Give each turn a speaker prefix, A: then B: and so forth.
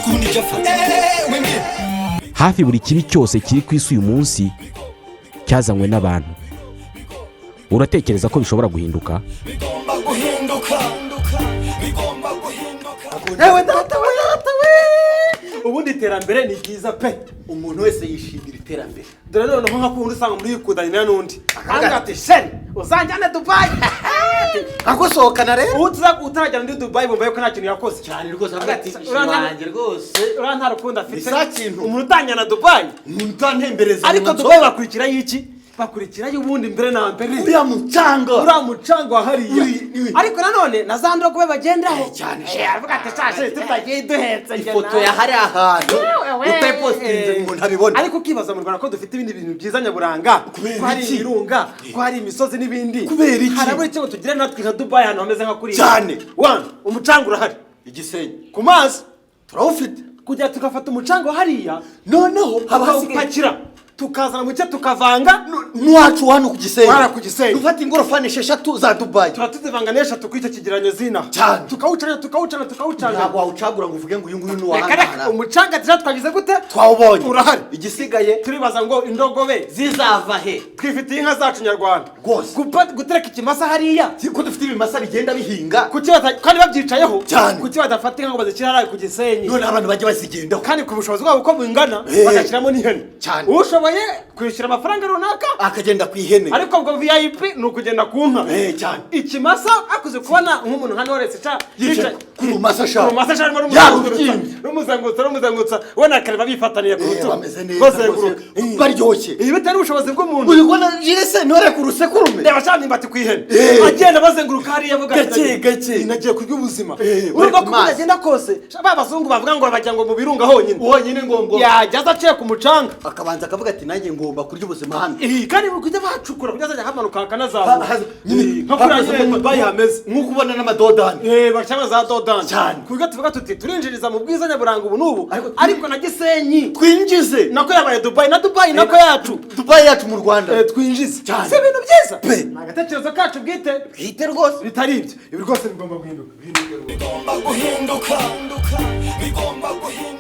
A: Ariko ubundi ibyo afata wemeye.
B: Hafi buri kibi cyose kiri ku isi uyu munsi cyazanywe n'abantu. Uratekereza ko bishobora guhinduka?
A: Bigomba guhinduka, bigomba guhinduka.
C: Ewe data we, data we, ubundi iterambere ni ryiza pe.
D: Umuntu wese yishimira iterambere.
C: Dore noneho nka kundi usanga muri yikundanye n'undi, akavuga ati: "Chéri, uzanjyane Dubayi."
D: Agusohokana rero.
C: Ubu utarajyana muri Dubayi bumva yuko nta kintu yakoze.
D: Cyane rwose, avuga ati:
C: Uriya
D: "Wanjye rwose."
C: Uriya nta rukundo afite.
D: Ni sa kintu.
C: Umuntu utanjyana Dubayi.
D: Umuntu utantembereza
C: Ariko
D: mu nzu.
C: Dubayi bakurikirayo iki? Bakurikirayo ubundi mbere na mbere
D: uriya mucanga.
C: Uriya mucanga wa hariya. Ariko nanone na za ndogobe bagendaho.
D: Cyane.
C: Aravuga ati: "Shashe, tutagiye duhetse njye
D: Ifoto
C: nawe."
D: ya hariya hantu
C: Yewe.
D: utayipositinze ngo umuntu abibone.
C: Ariko ukibaza mu Rwanda ko dufite ibindi bintu byiza nyaburanga,
D: Kubera
C: ko hari
D: iki?
C: ibirunga, ko hari imisozi n'ibindi.
D: Kubera iki?
C: Harabura iki ngo tugire natwe nka Dubayi, ahantu hameze nka kuriya?
D: Cyane.
C: One, umucanga urahari.
D: Igisenyi.
C: Ku mazi.
D: Turawufite.
C: Kujya tugafata umucanga wa hariya,
D: Noneho haba hasigaye
C: tukawupakira, tukazana muke, tukavanga.
D: N'uwacu hano ku Gisenyi.
C: Hano ku Gisenyi.
D: Ufata ingorofani esheshatu za Dubayi.
C: Tuba tuzivanga n'eshatu kuri icyo kigereranyo zina.
D: Cyane.
C: Tukawucana, tukawucana, tukawucana.
D: Ntabwo wawucagura ngo uvuge ngo uyu nguyu ni
C: Reka reka.
D: uwahana.
C: Umucanga tuja twagize gute?
D: Twawubonye.
C: Urahari.
D: Igisigaye
C: Turibaza ngo indogobe
D: zizava he?
C: Twifitiye inka zacu nyarwanda.
D: Rwose.
C: Gutereka ikimasa hariya.
D: Ko dufite ibimasa bigenda bihinga.
C: Kuki kandi babyicayeho?
D: Cyane.
C: Kuki badafata inka ngo bazishyire hariya ku Gisenyi?
D: None abantu bajya bazigendaho.
C: Kandi ku bushobozi bwabo uko bungana, bagashyiramo n'ihene.
D: Cyane.
C: Ushoboye kwishyura amafaranga runaka
D: akagenda ku ihene.
C: Ariko ubwo VIP ni ukugenda ku nka.
D: Cyane.
C: Ikimasa akuze kubona nk'umuntu nka Knowless ca
D: Yicaye ku rumasa sha.
C: Ku rumasa sha, arimo
D: Yarubyimbye.
C: rumuzengurutsa, rumuzengurutsa, we na Kareba bifataniye ku rutugu,
D: Bameze neza
C: bazenguruka.
D: rwose. Baryoshye.
C: Ibi bitari ubushobozi bw'umuntu.
D: Uri kubona jirese ntore ku rusekurume.
C: Reba sha, ndimbati ku ihene,
D: Eh.
C: agenda bazenguruka hariya, avuga ati,
D: Gake, gake.
C: "Nagiye kurya ubuzima."
D: Bari
C: Urumva
D: ku
C: ko
D: mazi.
C: byagenda kose sha, ba bazungu bavuga ngo bajya ngo mu birunga honyine.
D: Honyine ngo
C: Yajya aza aciye ku mucanga.
D: Akabanza akavuga ati: "Nanjye ngomba kurya ubuzima hano."
C: Kandi kujya bacukura kujya azajya hamanuka hakanazamuka.
D: Nyine,
C: Nka kuriya
D: hakoze
C: nyine Dubai hameze.
D: Nk'uko ubona n'amadodani.
C: Cyangwa za dodani.
D: Cyane.
C: Ku buryo tuvuga tuti turinjiriza mu bwiza nyaburanga ubu n'ubu,
D: Ariko
C: ariko na Gisenyi
D: twinjize.
C: Nako yabaye Dubayi, na Dubayi nako yacu.
D: Dubayi yacu mu Rwanda.
C: Twinjize.
D: Cyane.
C: Si ibintu byiza?
D: Pe.
C: Ni agatekerezo kacu bwite.
D: Bwite rwose.
C: Bitari ibyo, ibi rwose bigomba guhinduka, bihinduke rwose.
A: Bigomba guhinduka, bigomba guhinduka.